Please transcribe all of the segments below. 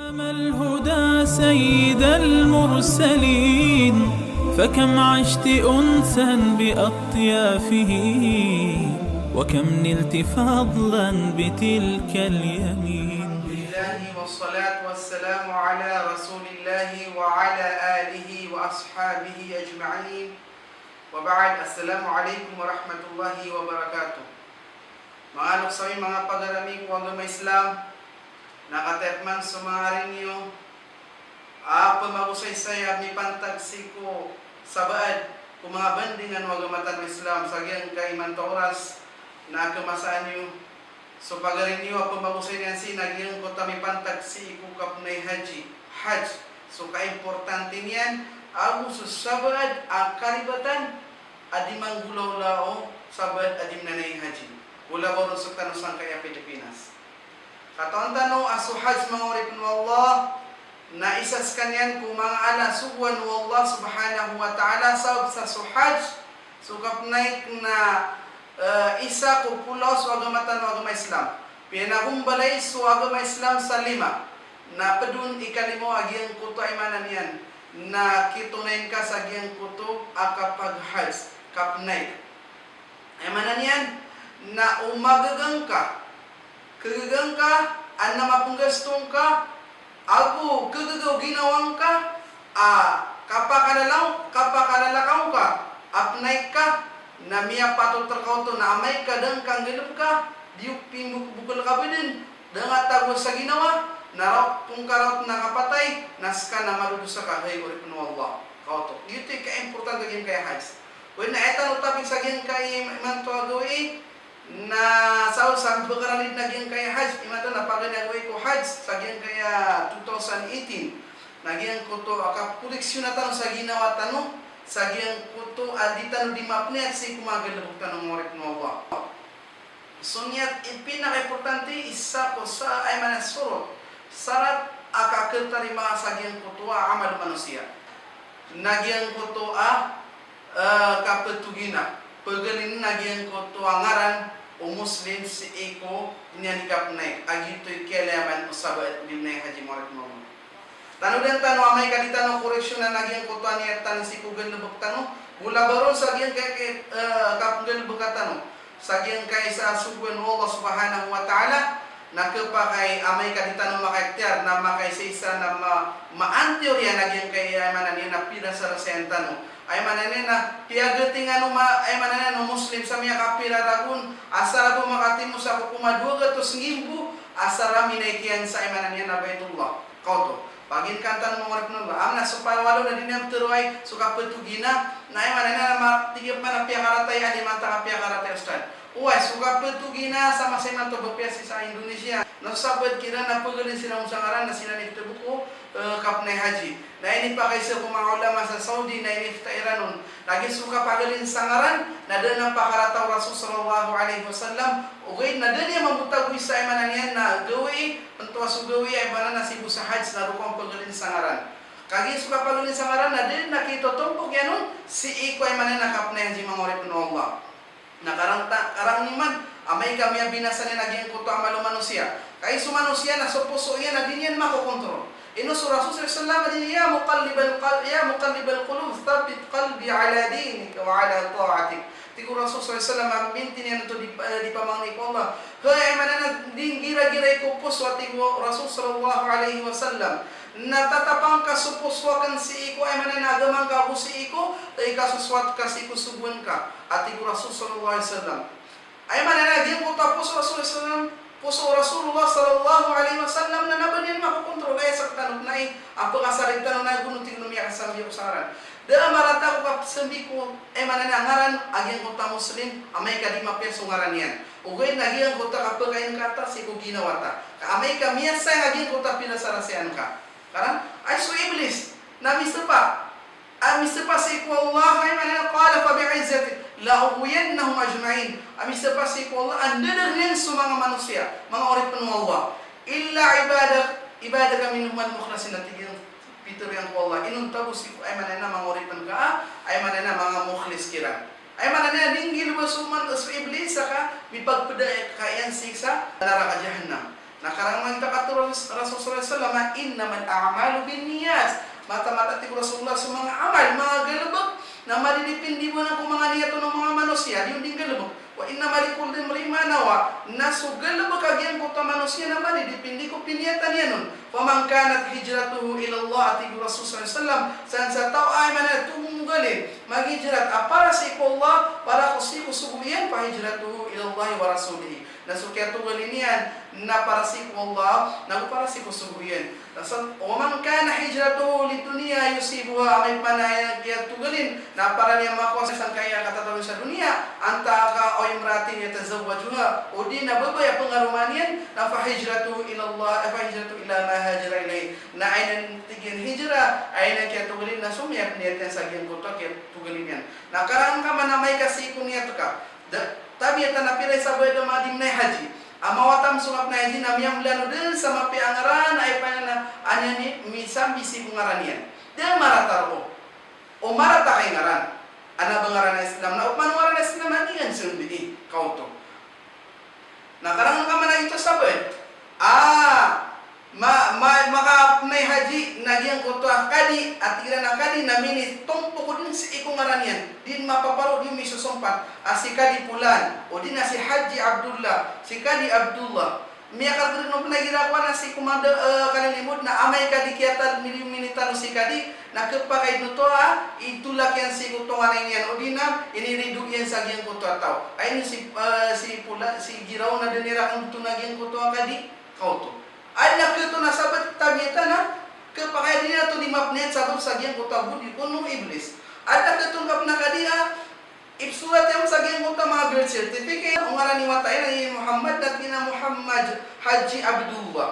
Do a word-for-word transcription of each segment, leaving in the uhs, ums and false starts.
الهدى سيد المرسلين، فكم عشت أنسا بأطيافه، وكم نلت فضلا بتلك اليمين. الحمد لله والصلاة والسلام على رسول الله وعلى آله وأصحابه أجمعين. Wa ba'd, assalamu alaikum warahmatullahi wabarakatuh. Manga loks ami, manga pagari ami ko agama Islam, na katii pman so manga ari niyo a pmagosaysay a mipantag sii ko sabaad ko manga bandingan o agama tano Islam sa giyangkai imanto a oras na khamasaan iyo so pagari niyo a pmagosay niyan sii na giyangkoto a mipantag sii ko kapnay haji, hajj, so kaimportante niyan, ago so sabaad a karibatan a di manggolawla o sabaad a di mnanay haji. Golabaw ron sktano sangkai a Pilipinas. Katawan tano a so hajj, manga oripn o Allah, na isa skaniyan ko manga ala a sogoan o Allah subhanahu wa ta'ala, sabap sa so hajj, so kapnay na, eh, isa ko polo so agama tano a agama Islam. Pinagombalay so agama Islam sa lima. Na pd on ikalima a giyangkoto a aya maana niyan na kitonayn ka sa giyangkoto a kapaghajj, kapnay. Aya maana niyan na o magaga ngka, khagaga ngka, adn a mapnggasto ngka, ago khagaga o ginawa ngka a kapakalalaw, kapakalalakaw ngka a pnay ka, na miyapatot rka oto na amay ka da ngka nggalbka, di o pimbokbokl ka badn, da ngka tago sa ginawa, na rawt pn ka rawt na kapatay, na ska na madodosa ka, hay oripn o Allah. Kaoto. Giyoto i kaimportante a giyangkai a hajj. Oway, na aya tano topic sa giyangkai imanto a gawii, na sa o sa bkharan i dn a giyangkai a hajj, imanto na paganay a gawii ko hajj, sa giyangkai a two thousand eighteen. Na giyangkoto a kakoleksiyona tano sa ginawa tano, sa giyangkoto a di tano di mapniyat sii ko manga galbk tano, manga oripn o Allah. So niyat i pinakaimportante, isa ko sa, aya maana sorot, sarat a kakhtarima sa giyangkoto a amal o manosiya. Na giyangkoto a, eh, kaptogina, pgalin a giyangkoto a ngaran o Muslim sii ko niyan i kapnay, a giyoto i kiyalayaman o sabaad a di mnay haji, manga oripn o Allah. Tanodan tano amay ka di tano koreksyonan a giyangkoto a niyat tano sii ko galbk tano, golabaw ron sa giyangkai, eh, kapnggalbka tano. Sa giyangkai sa sogoan o Allah subhanahu wa ta'ala, na khapakay amay ka di tano makaikhtiyar, na makaisaisa, na ma-, maantiyor iyan a giyangkai, aya maana niyan na pirasarasayan tano. Aya maana niyan na piyagatingan o ma-, aya maana niyan o Muslim sa miyakapira ragon, asar a bo makatimo sa ko koma dowa gatos nggibo, asar a minayk iyan sa, aya maana niyan na Baitullah. Kaoto. Paginkantan, manga oripn o Allah. Amay na so pawalo na di niyan ptharoay so kaptogina, na aya maana niyan na ma-, tig iyan pman a piyakaratay, a di man ta ka piyakaratay, Ustadh. Oway, so kaptogina sa masa imanto ba piyasi sa Indonesia. Na so sabaad kiran na pgalin siran on sa ngaran na siran i ktbk o, eh, kapnay haji. Na inipakaiza ko manga ulama sa Saudi na inifta iran on. Lagid so kapagalin sa ngaran, na da dn a pakarata o Rasul sallallahu alaihi wasallam, ogaid na da niyan mambo tagoy sa, aya maana niyan na gawii, pnto a so gawii, aya maana na sii bo sa hajj na roo ka on pagalin sa ngaran. Kagiya so kapagalin sa ngaran na da dn a kitotompok iyan on sii ko, aya maana niyan na kapnay haji, manga oripn o Allah. Na karang ta-, karang niyo man, amay ka miyabinasa niyan a giyangkoto a amal o manosiya. Kagiya so manosiya na so poso iyan na di niyan makokontrol. Ino so Rasul sallallahu alaihi wasallam a di niyan, "Ya muqallibal qal-, ya muqallibal qulub, thabbit qalbi ala dinik wa ala ta'atik." Tig o Rasul sallallahu alaihi wasallam a minti niyan oto di, eh, di pamangni ko Allah. Hay, aya maana niyan na dinggiragiray ko poso, a tig o Rasul sallallahu alaihi wasallam, na tatapang ka so poso akn sii ko, aya maana niyan na agama ngka ago sii ko, eh, ikasosoat ka sii ko sogoan ka, a tig o Rasul sallallahu alaihi wasallam. Aya maana niyan na giyangkoto a poso o Rasul sallallahu alaihi wasallam, poso o Rasulullah sallallahu alaihi wasallam na da niyan makokontrol. Aya sktano pn ai a pkasarig tano na gono tig o miyakasambi ako sa ngaran. Da a marata ko kapsambi ko, aya maana niyan na ngaran a giyangkoto a Muslim, amay ka di mapiya so ngaran iyan. Ogaid na giyangkoto a kapkaingkata sii ko ginawa ta. Ka amay ka miyasayang a giyangkoto a pirasarasayan ka. Karan, ay so Iblis, na misapa. A misapa sii ko Allah, aya maana niyan, qala fa bi'izzatik la ughwiyannahum ajma'in. A misapa sii ko Allah, a ndadar iyan so manga manosiya, manga oripn o Allah. Illa ibadak, ibadaka minhumul mukhlasin, a tig iyan, pitharo iyan ko Allah. Inonta bo sii ko, aya maana niyan na manga oripn ka, aya maana niyan na manga mukhlis kiran. Aya maana niyan na dinggil bo so man, so Iblis, saka mipagpda ka iyan sii sa naraka Jahannam. Na karang man ta katharo o Rasul sallallahu alaihi wasallam, "Innamal a'malu binniyat." Mataan-mataan, tig o Rasulullah, so manga amal, manga galebek, na madidipindi bo anan ko manga niyat o manga manosiya, di on di nggalebek. "Wa innama likulli imri'in ma nawa." Na so galebek a giyangkoto a manosiya na madidipindi ko piniyatan iyan on. "Faman kanat hijratuhu ilallah," tig o Rasul sallallahu alaihi wasallam, san sa taw a, aya maana niyan, togalin, maghijrat a para sii ko Allah, para ko sii ko sogo iyan, "fa hijratuhu ilallahi wa rasulihi." Na so kiyatogalin iyan na para sii ko Allah, na go para sii ko sogo iyan. Na so, "Wa man kana hijratuhu lidunya yusibuha," amay pn a aya kiyatogalin na para niyan makowa sangkaya a katatawi sa doniya, antaa ka, "aw imra'atin yatazawwajuha," odi na babay a pngaroma niyan, na "fa hijratuhu ilallah, eh, fa hijratuhu ila ma hajara ilayh." Na aya nan, tig iyan, hijra, aya nan kiyatogalin na so miyapniyat iyan sa giyangkoto a kiyatogalin iyan. Na karangan ka man amay ka sii ko niyat ka. Da, tabiat a pira i sabaad a manga di mnay haji a mawata msongap na haji na miyamlano dn sa mapiya a ngaran a aya pn a, aya niyan i, misambi sii ko ngaran iyan. Da marata roo. O marata ka i ngaran. Ana ba ngaran a Islam na, opama ngaran a Islam na di ngka sii on bii, kaoto. Na karangan ka man a giyoto a sabaad a ma, ma, makapnay haji na giyangkoto a kadi, a tig iran a kadi na minitompok dn sii ko ngaran iyan, di dn mapaparo, di misosompat a si Kadi Polan, odi na si Haji Abdullah, si Kadi Abdullah. Miyakargr o pn a girakowa na sii ko mada, eh, kalilimod na amay ka di kiyatal, mini, minitalo si kadi, na khapakay dn oto a itolak iyan sii ko tonganay niyan, odi na inirido iyan sa giyangkoto a taw. Aya ini si, eh, si Polan, si Giraw na dn iran oto na giyangkoto a kadi, kaoto. Adn a khatoon a sabaad, tabiat a na khapakay dn iran oto di mapniyat sabap sa giyangkoto a godi kon o Iblis. Adn a khatoon ka pn a kadi a ipsorat iyan sa giyangkoto a manga birth certificate, o ngaran i wata iyan na i Muhammad, na tig iyan a Muhammad Haji Abdullah.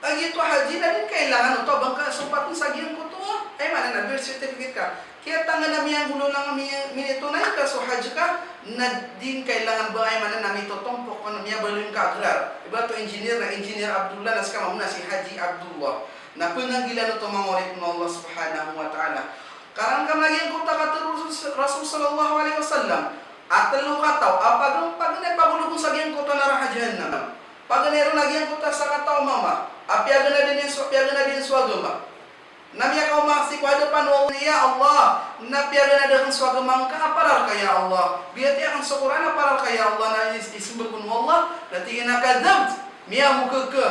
Kagiya oto a Haji na di kailangan oto a ba ngka sompatn sa giyangkoto a, aya maana na, birth certificate ka. Kiyatanggal a miyanggolawla ngka, mi, minitonay ka so Hajj ka, na di kailangan ba, aya maana na, mitotompok, na miyabaloy ngka a grar. Ibarat o engineer na Engineer Abdullah, na ska mambo na si Haji Abdullah. Na pnanggilaan oto manga oripn o Allah Subhanahu wa Ta'ala. Karangan ka man a giyangkoto a katharo o Rasul, Rasul sallallahu alaihi wasallam a tlo kataw a pag, paganay, pagolog on sa giyangkoto a naraka jahannam. Paganay ron a giyangkoto a sakataw a mama a piyaganad iyan so, piyaganad iyan so agama. Na miyakaoma sii ko hadapan o Allah, "Ya Allah, na piyaganad akn so agama ngka a para rka, ya Allah. Biyatiya akn so Qur'an a para rka, ya Allah." Na is, ismbag on o Allah, na tig iyan a, "Kadhabt, miyamokhag ka.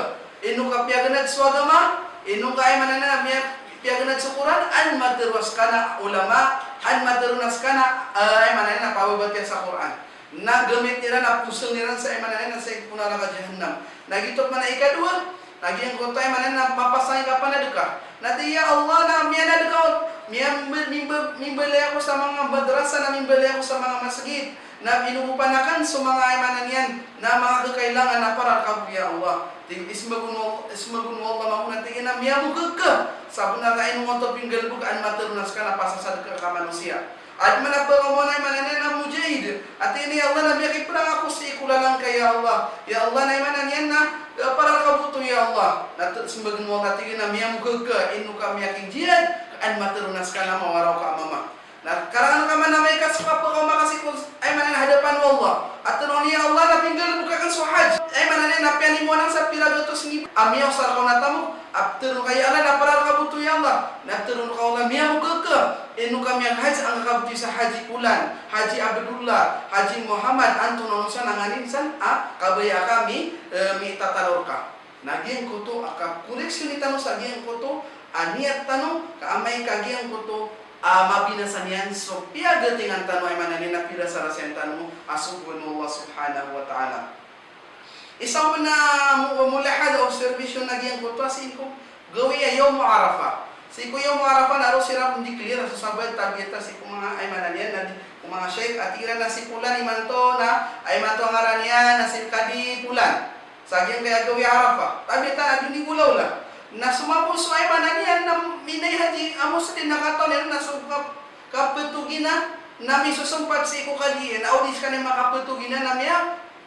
Ino ka piyaganad so agama, ino ka, aya maana niyan, miya, piyaganad so Qur'an, an matharo a ska na ulama, an matharo a ska na, eh, aya maana niyan, pababatiya sa Qur'an." Na gamit iran, na posng iran sa, aya maana niyan, na sii ko naraka jahannam. Na giyoto pman a ikadowa, na giyangkoto, aya maana niyan, na mapasang i kapanad ka. Na tig iyan a, "Ya Allah, na miyanad ako, miyamb, mimb, mimbalay ako sa manga madrasa, na mimbalay ako sa manga masgit. Na inogopan akn so manga, aya maana niyan, na manga kakailangan a para rka bo, ya Allah." Tig, ismbag on o, ismbag on o Allah mambo, na tig iyan a, "Miyamokhag ka. Sabnar ka ino ngka oto pinggalbk, an matharo a ska na pasasadka ka manosiya." Adn man a pkaoma on, aya maana niyan, na mujahid a tig iyan a, "Ya Allah, na miyakiprang ako sii ko lalan ka, ya Allah. Ya Allah, na aya maana niyan na, eh, para rka bo oto, ya Allah." Na t, ismbag on o Allah, tig iyan a, "Miyamokhag ka, ino ka miyakijihad, an matharo a ska na mawaraw ka a mama." Na karangan ka man amay ka so kapkaoma ka sii ko, aya maana niyan, hadapan o Allah a tharoon iyan a, "Ya Allah, na pinggalbk akn so Hajj. Aya maana niyan na piyanimoan akn sa pira gatos nggibo a miyaosar ka on a tamok." A ptharoon ka, "Ya Allah, na para rka bo oto, ya Allah." Na ptharoon ka o Allah, "Miyamokhag ka, ino ka miyag-Hajj angka kabtowi sa Haji Polan, Haji Abdullah, Haji Muhammad, antonaa on san a nganin san a kabaya ka mi, eh, mitatalor ka." Na giyangkoto a kakoreksyon tano sa giyangkoto a niyat tano, ka amay ka giyangkoto a mabinasa niyan so piyagatingan tano, aya maana niyan na pirasarasayan tano a sogoan o Allah Subhanahu wa Ta'ala. Isa on a mu, mulahadha, observation, na giyangkoto a sii ko gawii a Yawm Arafah. Sii ko Yawm Arafah na roo siran pn di clear so sabaad, tabiat a sii ko manga, aya maana niyan na di, ko manga sheikh a tig iran a si Polan imanto na, aya imanto a ngaran iyan na si Kadi Polan. Sa giyangkaya gawii a Arafah, tabiat a na di niyan golawla. Na so mambo so, aya maana niyan na minay haji a Muslim na katawan iyan na so ka, kaptogina na misosompat sii ko kadi iyan, na o di skaniyan makaptogina na miya,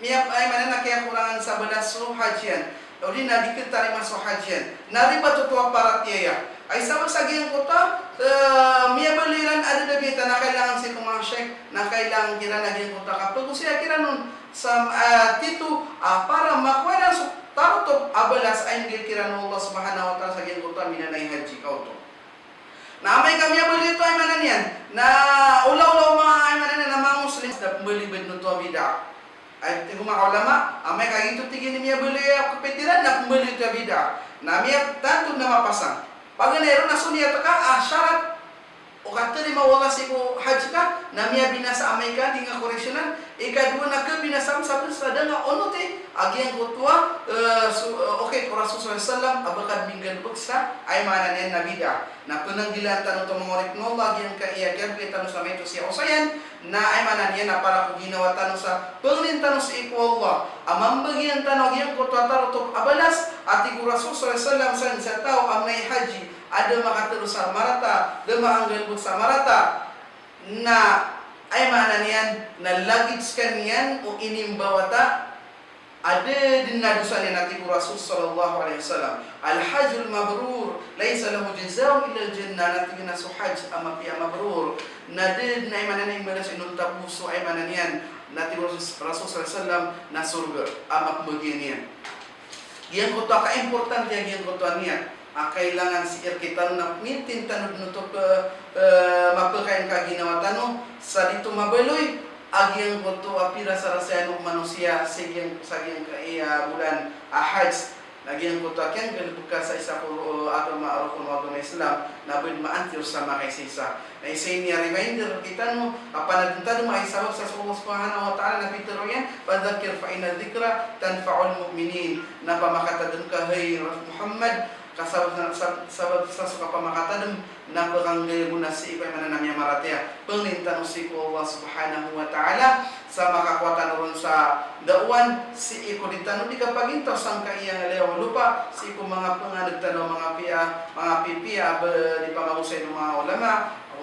miya, aya maana niyan na kiyakorangan sa balas so Hajj iyan, o di na di kitarima so Hajj iyan. Na ribat oto a paratiyaya. Aya sabap sa giyangkoto a, eh, miyabaloy iran a da a biyata na kailangan sii ko manga sheikh, na kailangan kiran a giyangkoto a kapagosaya kiran on sa, eh, tito, ah, para makowa iran so tarotop a a balas a inibgay kiran o Allah subhanahu wa ta'ala sa giyangkoto a minanay haji ka oto. Na amay ka miyabaloy oto, aya maana niyan na olaola o manga, aya maana niyan na manga Muslim, na pmbaloy badn oto a bid'ah. Aya tig o manga ulama, amay ka giyoto tig iyan i miyabaloy a kapitiran na pmbaloy oto a bid'ah. Na miyatanto na mapasang. Paganay ron na so niyat ka a sharat o katarima o Allah sii ko hajj ka, na miyabinasa amay ka di nga koreksyonan. Ikadowa na kabinasa sa pn sa da nga onoti a giyangkoto a, eh, so, eh, okit o Rasul sallallahu alaihi wasallam a ba ka dn minggalbk sa, aya maana niyan na bid'ah. Na pnanggilaan tano oto manga oripn o Allah a giyangkaya kiyabgay tano sa maito sii a osayan, na aya maana niyan na para ko ginawa tano sa pangnin tano sii ko Allah a mambagian tano a giyangkoto a tarotop a balas. A tig o Rasul sallallahu alaihi wasallam, san sa taw a minanay haji a da makatharo sa marata, da makanggalbk sa marata, na aya maana niyan na lagid skaniyan o inimbawata a da dn a dosa niyan, a tig o Rasul sallallahu alaihi wasallam. Al-hajjul mabrur laysa lahu jazaa'un illal jannah, na tig iyan a so hajj a mapiya a mabrur na da dn, aya maana niyan, ibalas inonta bo so, aya maana niyan, na tig o Rasul, Rasul sallallahu alaihi wasallam, na sorga a mapmbagian iyan. Giyangkoto a kaimportante a giyangkoto a niyat a kailangan sii rktano na pngnintin tano dn oto, eh, mapakain ka ginawa tano sa di oto mabaloy a giyangkoto a pirasarasayan o manosiya sa giyang, sa giyangkaya bolan a hajj. Na giyangkoto a kiyanggalbk ka sa isa ko, eh, agama a rokon o agama Islam, na ba dn maantiyor sa makaisaisa. Na isa ini a reminder rktano a panadmtadm a sabap sa so Allah subhanahu wa ta'ala na pitharo iyan, "Fadhakkir fa inna dhikra tanfa'ul mu'minin." Na pamakatadm ka, hay Muhammad, ka sabap sa, sa, sabap sa so kapamakatadm na pkhanggay gona sii ko, aya maana niyan, miyamaratiyaya. Pangnin tano sii ko Allah subhanahu wa ta'ala sa makakowa tano ron sa da'wah sii ko di tano di kapagintaw sangkaya nggalaya o lopa, sii ko manga panganeg tano a manga piya, manga pipiya a ba di pamagosay o manga ulama,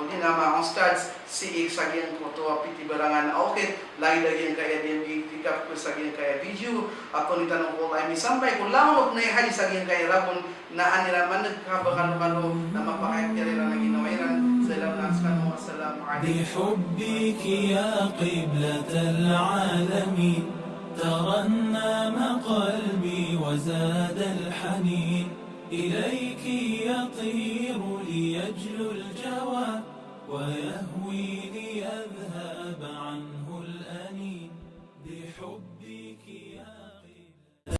odi na manga ustadz, sii sa giyangkoto a pithibarangan a okit, lagid a giyangkaya di, di, di kapkos sa giyangkaya video, a pangnin tano ko Allah a misampay ko langon o pnay haji sa giyangkaya ragon, na an iran maneg ka ba kalokalo na mapakaiktiyar iran a ginawa iran. Salam na skano. Assalamu alaikum. بحبك يا قبلة العالمين، ترنم قلبي وزاد الحنين، إليك يطير ليجلو الجوى، ويهوي ليذهب عنه الأنين، بحبك يا